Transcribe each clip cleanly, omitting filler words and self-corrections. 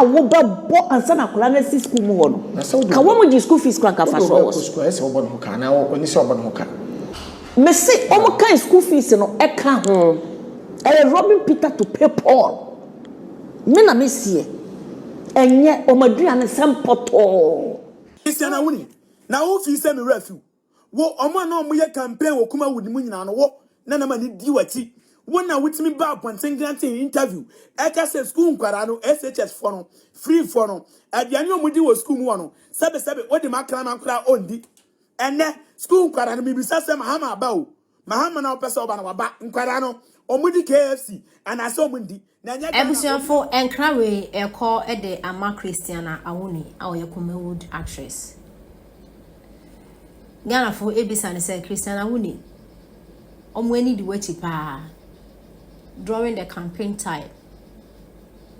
Ɛka a wobɛbɔ ansa na akwadaa no asi sukuu mu hɔ no, Na sɛ wode ka wɔn gye school fees koraa nka wode fa soɔ wo wɔ bɛkɔ so. sukuu a, ɛsɛ sɛ wobɔ ne ho ka anaa ɔni sɛ ɔbɔ ne ho ka? Mese wɔn kan school fees no ɛka ho. Ɛyɛ robbing Peter to pay Paul. Me na meseɛ. Ɛnyɛ wɔn aduane sɛm pɔtɔɔ. Christian Awuni, na wo fi sɛ me werɛ afi wo. Wo, ɔmo a na ɔmo yɛ campaign wɔ Kumawood mu nyinaa no, wo na na m'ani di w'akyi. Wo na wotumi ba abɔnten granting interview ɛka sɛ school nkwadaa no, SHS foɔ no, free foɔ no, aduane a ɔmo di wɔ school mu hɔ no, sɛbesɛbe wode ma kraman koraa ɔndi. Ɛnɛ, school nkwadaa no, mibisa sɛ Mahama aba o. Mahama na wopɛ sɛ ɔba no waba. Nkwadaa no, ɔmo di KFC anaasɛ ɔmo ndi. Na ɛnyɛ Ghana. Abusuafo, nkra wei ɛkɔ de ama Christiana Awuni a ɔyɛ Kumawood actress. Ghanafo ebisa ne sɛ, Christiana Awuni, ɔmo ani di w'akyi paa during the campaign time,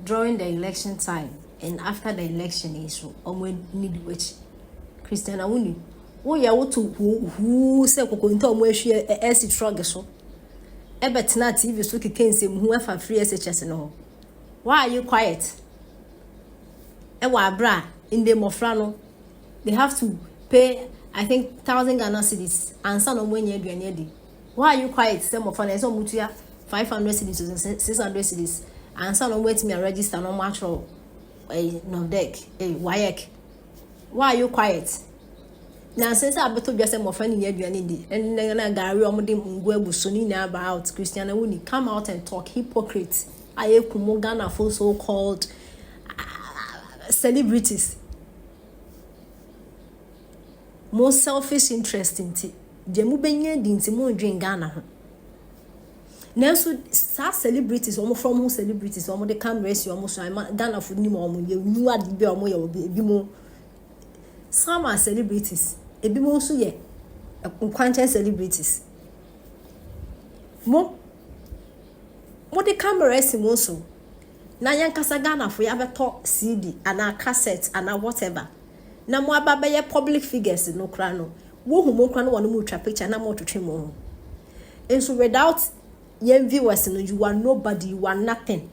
during the election time and after the election yi so, ɔmo ani di w'akyi. Christiana Awuni, woyɛ woto huu sɛ kokonta a ɔmo ahwie ɛsi truck so ɛbɛtena TV so keka nsɛmhu ɛfa free SHS no ho. Why are you quiet? Ɛwɔ abere a ndé mmɔfra no, they have to pay, I think, 1,000 Ghana cedis ansa na wɔn anya aduane adi. Why are you quiet sɛ mmɔfra no ɛsɛ wɔn tua 500 cedis or 600 cedis ansa na wɔn atumi a register na wɔn atwerɛ ɛyi NOVDEC, ɛyi WAEC? Why are you quiet? Na nsɛn sɛ abɛtɔ dwa sɛ mmɔfra no nya aduane di ɛnna na gari a wɔde ngo agu so ne nyinaa ba out. Christiana Awuni, come out and talk. Hypocrite a yɛ kum Ghana fo, so called celebrities, mo selfish interest nti, deɛ mobɛnya di nti, mo ndwen Ghana ho. Nanso saa celebrities, wɔn from ho celebrities, wɔn de camera si wɔn so ama Ghana fo nim wɔn, yɛ nu ade bi a wɔn yɛ wɔ ebi mo. Some are celebrities, ebi mo nso yɛ nkwankyɛn celebrities. Mo de camera si mo so na yɛn kasa Ghana fo yɛabɛtɔ CD anaa cassette anaa whatever na mo aba bɛyɛ public figures no kora no, wohu mo kora no, wɔn mo twa picture na mo twetwe mo ho nso. Without yɛn viewers no, you are nobody, you are nothing.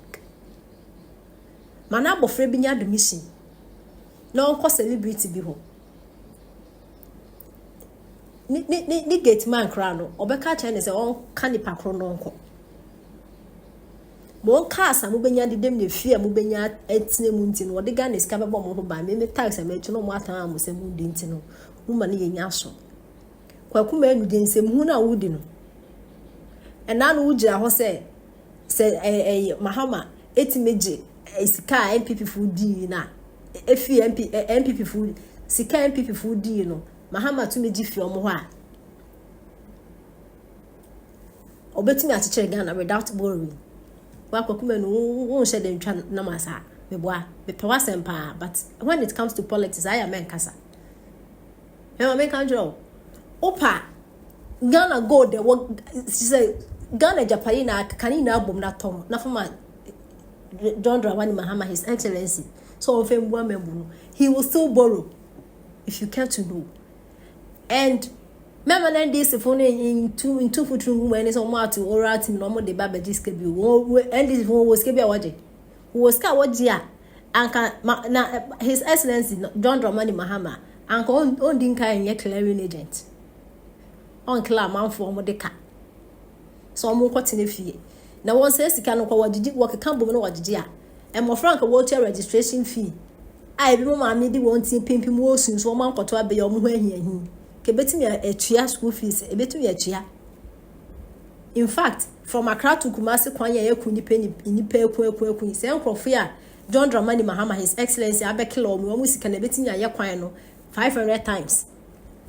Ma na abɔfra bi nya admission na ɔnkɔ celebrity bi hɔ, ne gate man koraa no, ɔbɛka kyerɛ ne sɛ ɔnka nipa koro no nkɔ. Ma ɔnka asa mobɛnya dedam na efie a mobɛnya atena mu nti no, wɔde Ghana sika bɛbɔ mo ho ban. Meme tax a mɛkyi na ɔmo atan a mo sɛ mo di nti no, mo ma no yɛ nya so. Kwaku Manu de nsɛmhu no a wodi no ɛnaa no, wogyina hɔ sɛ ɛɛ ɛɛ Mahama etimi gye sika a NPP fo dii na efi MP NPP fo sika, NPP fo dii no, Mahama tumi gye fi ɔmo hɔ a, ɔbɛtumi akyekyere Ghana without borrowing. Wakɔ kuma no, wonhyɛ de ntwa nam asa meboa mepɛ w'asɛm paa, but when it comes to politics, ayɛ a mɛnkasa. Ɛma menka nkyerɛ wo, wopa Ghana gold ɛwɔ sɛ Ghana agyapade na akeka ne nyinaa bom na tɔn na fama John Dramani Mahama, His Excellency, so ɔmfɛ mbu amambu no, he will still borrow if you care to know. And mɛma na NDC fo no ntu futuru ngu mu. Ɛne sɛ ɔmo ato oral team na ɔmo de ba abɛgye sika bi. Wɔn NDC fo wɔ sika bi a wɔgye, wɔ sika a wɔgye a, anka ma na His Excellency John Dramani Mahama anka ɔndi nka nyɛ clearing agent, ɔnkla amanfoɔ ɔmo de ka sɛ ɔmo nkɔ tena fie na wɔn sɛ sika no kɔ wɔgyegye, wɔkeka bom na wɔgyegye a, mmɔfra nka wɔretua registration fee a, ebi mo maame de wɔn ti pimpim wɔresu nso wɔn ankɔtɔ abɛyɛ wɔn ho ahiahi ka ebetumi atua school fees, ebetumi atua. In fact, from Accra to Kumasi kwan yɛ eku nipa nipa eku eku eku sɛ nkurɔfo yi a John Dramani Mahama, His Excellency, abɛkila wɔn sika na ebetumi ayɛ kwan no 500 times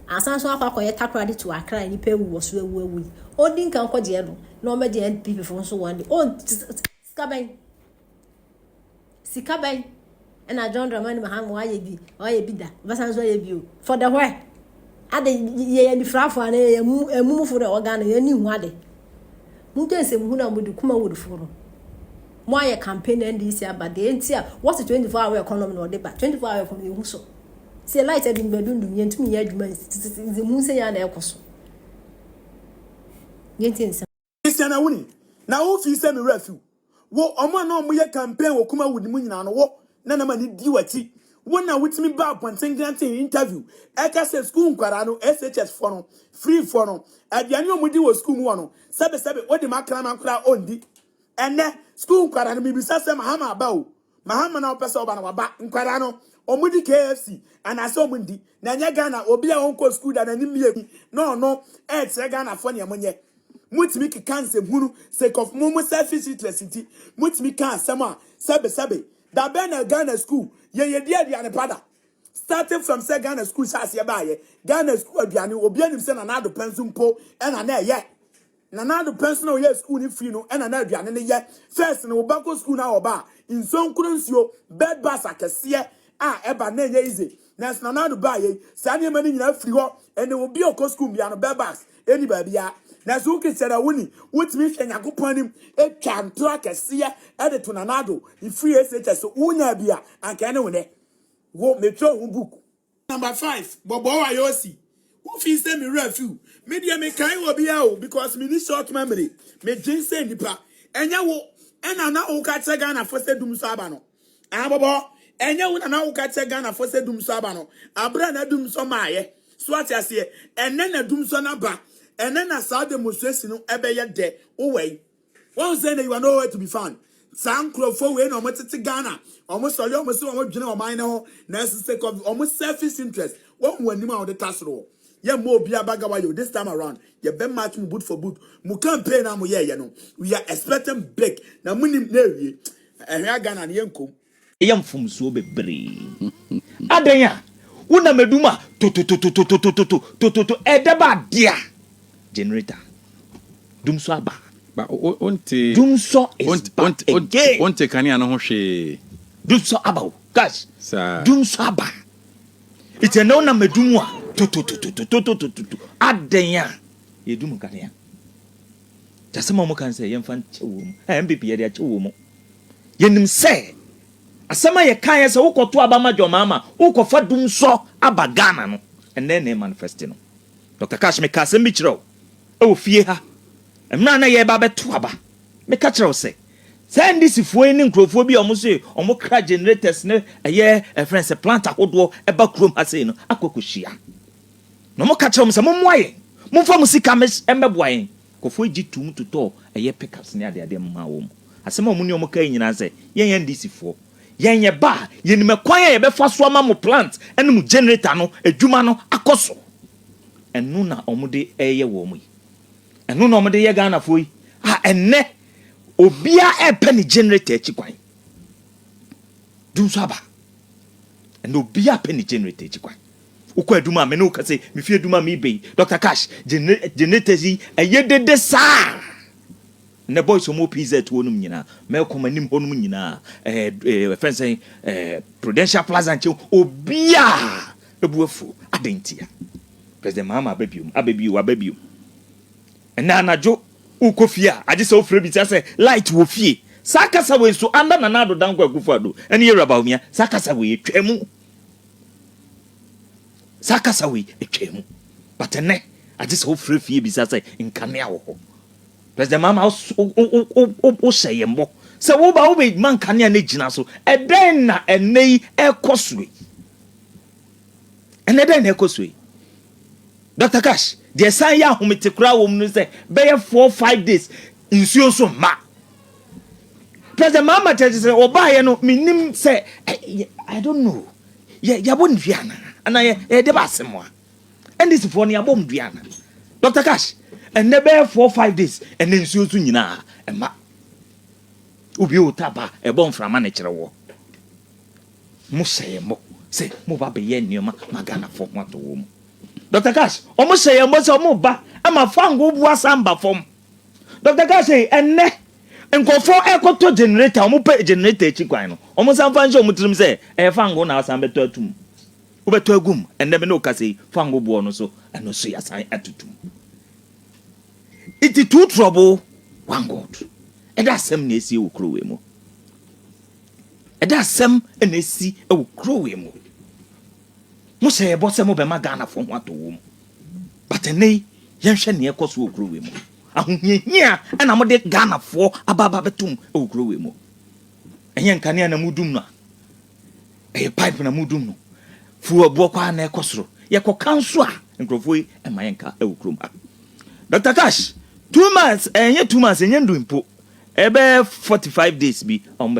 asan so akɔ akɔyɛ Takoradi to Accra, nipa ewu wɔ so ewu ewu yi. Ɔdi nka nkɔgyeɛ no na ɔmɛgye NPP fo nso wɔn de ɔn sika bɛn, sika bɛn ɛna John Dramani Mahama wayɛ bi, wayɛ bi da, ɔbɛsan so ayɛ bi o. For the where ade yɛ nifrafo ana yɛ emumufo na ɛwɔ Ghana yɛ ni hu ade mo gye nsɛm hu na mo de Kumawood fo no mo ayɛ campaign. NDC aba deɛ nti a wɔsi 24 hour economy na ɔde ba, 24 hour economy ehu so sɛ light ɛde mbɛdundum, yɛntumi yɛ adwuma. Nsɛm sɛ yɛn na ɛkɔ so, yɛnti nsɛm. Christian Awuni, na wo fi sɛ me werɛ afi wo. Ɔmo a na ɔmo yɛ campaign wɔ Kumawood mu nyinaa no, wo na na m'ani di w'akyi. Wo na wotumi ba abɔnten granting interview ɛka sɛ sukuu nkwadaa no, SHS foɔ no, free foɔ no, aduane a wɔdi wɔ sukuu mu hɔ no, sɛbesɛbe wode ma kraman koraa ɔndi. Ɛnnɛ, sukuu nkwadaa no, mebisa sɛ Mahama aba o, Mahama na wopɛ sɛ ɔba no waba, nkwadaa no, wɔdi KFC anaasɛ wɔndi? Na ɛnyɛ Ghana, obi a ɔnkɔ sukuu da n'anim yɛ na ɔno ɛrekyerɛ Ghanafoɔ nea monyɛ. Motumi keka nsɛmhunu sake of mo mo selfish interest nti, motumi ka asɛm a sɛbesɛbe. Da bɛn na Ghana school yɛ yɛdi aduane pa da? Starting from sɛ Ghana school hyɛ aseɛ baayɛ, Ghana school aduane obi anim sɛ Nana Addo pɛ nso mpo ɛna na ɛyɛ. Nana Addo pɛ nso na ɔyɛ school no free no ɛna na aduane no yɛ. First no woba kɔ school na ɔba a nsuo nkoro nsuo, bed bus akɛseɛ a ɛba na ɛnyɛ easy. Nanso Nana Addo baayɛ yi, saa nneɛma no nyinaa firi hɔ. Ɛnɛ obi a ɔkɔ school bia no bed bus ɛni baabia. Nanso wo Christian a woni, wotumi hwɛ Nyankopɔn anim atwa ntoro akɛseɛ ɛde to Nana Addo ne free SHS so wonya bi a anka ɛne wo nɛ. Wo metwerɛ ho book. Number 5, Bɔbɔ Ayosi. Wo fi sɛ me werɛ fiw. Me deɛ mekae wɔ bia o because me ni short memory. Me dwen sɛ nipa. Ɛnyɛ wo ɛna na wo ka kyerɛ Ghana fo sɛ dum so aba no. Ah Bɔbɔ, ɛnyɛ wo na na wo ka kyerɛ Ghana fo sɛ dum so aba no. Abra na dum so maayɛ. So ate aseɛ. Ɛnɛ na dum so na ba. Ɛnɛ na saa demonstration no ɛbɛyɛ dɛ. Wo wai. Wɔn sɛ na you are nowhere to be found. Saa nkurɔfoɔ wei na wɔn tete Ghana. Wɔn sɔre wɔn sɛ wɔn dwene ɔman ne ho. Na ɛsɛ sɛ wɔn selfish interest. Wɔn wɔn anim a wɔde ta soro. Yɛ mo obi abagawa yo this time around. Yɛ bɛ match mu boot for boot. Mo campaign na mo yɛ yɛ no. We are expecting big. Na mo nim na ewie. Ɛhwɛ Ghana ne yɛ nkom. Ɛyɛ mfomsoɔ bebree. Adɛn a wonam adum a totototototototototo ɛdɛ ba adeɛ a generator dum so aba. Ba wonte Dum so is back again. Wonte kanea no ho hwee. Dum so aba o guys. Saa. Dum so aba. Iti ɛnɛ wonam adum a totototototototo adɛn a yɛdum kanea. Kyasɛm a wɔn kan sɛ yɛmfa nkyɛ wɔ mu. NPP yɛde akyɛ wɔ mu. Yɛnim sɛ asɛm a yɛka yɛ sɛ wokɔto aba ma John Mahama wokɔfa dum so aba Ghana no ɛnɛ na manifest no. Dr. Cash meka asɛm bi kyerɛ wo ɛwɔ fie ha mmerɛ na yɛba bɛto aba meka kyerɛ wo sɛ saa NDC foɔ yi ne nkurɔfoɔ bi a ɔmo se ɔmo kra generators ne ɛyɛ ɛfrɛ sɛ plant ahodoɔ ɛba kurom ha sei no akɔ akɔhyia na ɔmo ka kyerɛ ɔmo sɛ mommoa yɛn momfa mo sika mmɛboa yɛn. Nkurɔfoɔ gye tum totɔ ɛyɛ pickups ne adeade mma wɔn. Asɛm a ɔmo ne ɔmo ka yi nyinaa sɛ yɛn NDC foɔ yɛn yɛ ba a yɛnim ɛkwan a yɛbɛfa so ama mo plant ɛne mo generator no adwuma no akɔ so. Ɛno na ɔmo de ɛyɛ wɔn yi. Ɛno na ɔmo de yɛ Ghanafoɔ yi. A ɛnɛ obiara ɛpɛ ne generator akyi kwan. Dum so aba. Ɛnɛ obiara pɛ ne generator akyi kwan. Wokɔ adwuma a me ne wo ka sɛ mefie adwuma a mebɛ yi Dr. Cash generators yi ɛyɛ dede saa. Ɛnɛ boys ɔmo PZ hɔ nom nyinaa mɛkɔm anim hɔ nom nyinaa ɛɛ ɛfɛn sɛn Prudential Plaza nkyɛn obiara ebu afu adantia. President Mahama abɛbiom abɛbio abɛbiom. Ɛnɛ anadwo wokɔ fie a agye sɛ wofrɛ bi sɛ light wɔ fie. Saa kasa wei so anda Nana Addo Dankwa Akufo-Addo ɛne Yewura Bawumia saa kasa wei etwa mu. Saa kasa wei etwa mu. But ɛnɛ agye sɛ wofrɛ fie bisa sɛ nkanea wɔ hɔ. President Mahama wohyɛ yɛn bɔ sɛ woba wobɛma nkanea no gyina so. Ɛdɛn na ɛnɛ yi ɛkɔ so yi? Ɛnɛ dɛn na ɛkɔ so yi? Dr. Cash, deɛ san yɛ ahomete koraa wɔ mu no sɛ bɛyɛ 4-5 days nsuo nso mma. President Mahama kyerɛ sɛ ɔbaayɛ no menim sɛ I don't know. Yɛabɔ ne dua anaa? Anaa yɛde ba asɛm a? NDC foɔ no yɛabɔ mu dua anaa? Dr. Cash, ɛnɛ bɛyɛ 4-5 days ɛnɛ nsuo nso nyinaa ɛma. Obi o taba ɛbɔ mframa ne kyerɛ wɔ. Mo hyɛ yɛn bɔ sɛ mo ba bɛyɛ nneɛma ma Ghanafoɔ ho atɔ wɔ mu. Dr. Cash, ɔmo hyɛ yɛn bɔ sɛ ɔmo ba ama fango bu asan ba fam. Dr. Cash ɛnɛ nkurɔfoɔ ɛkɔtɔ generator, ɔmo pɛ generator akyi kwan no, ɔmo san fa nhyɛ ɔmo tirim sɛ ɛyɛ fango na asan bɛtɔ atum. Wobɛtɔ agum, ɛnɛ me ne wo kasa yi, fango boɔ no so, ɛno so yɛasan atutum. Iti two trouble, one God. Ɛda asɛm na esi wɔ kuro wei mu. Ɛda asɛm na esi wɔ kuro wei mu. Mo hyɛ yɛbɔ sɛ mo bɛma Ghanafoɔ ho atɔ wɔ mu. But ɛnɛ yi, yɛnhwɛ nea ɛkɔ so wɔ kuro wei mu. Ahohiahia ɛna mo de Ghanafoɔ aba aba bɛtum wɔ kuro wei mu. Ɛnyɛ nkanea na mo dum no a. Ɛyɛ pipe na modum no. Fuel boɔ kɔ a na ɛkɔ soro. Yɛkɔka nso a, nkurɔfoɔ yi ɛma yɛnka ɛwɔ kurom ha. Dr. Cash, 2 months, ɛnyɛ 2 months, ɛnyɛ ndu mpo. Ɛbɛyɛ 45 days bi a wɔn bɛ.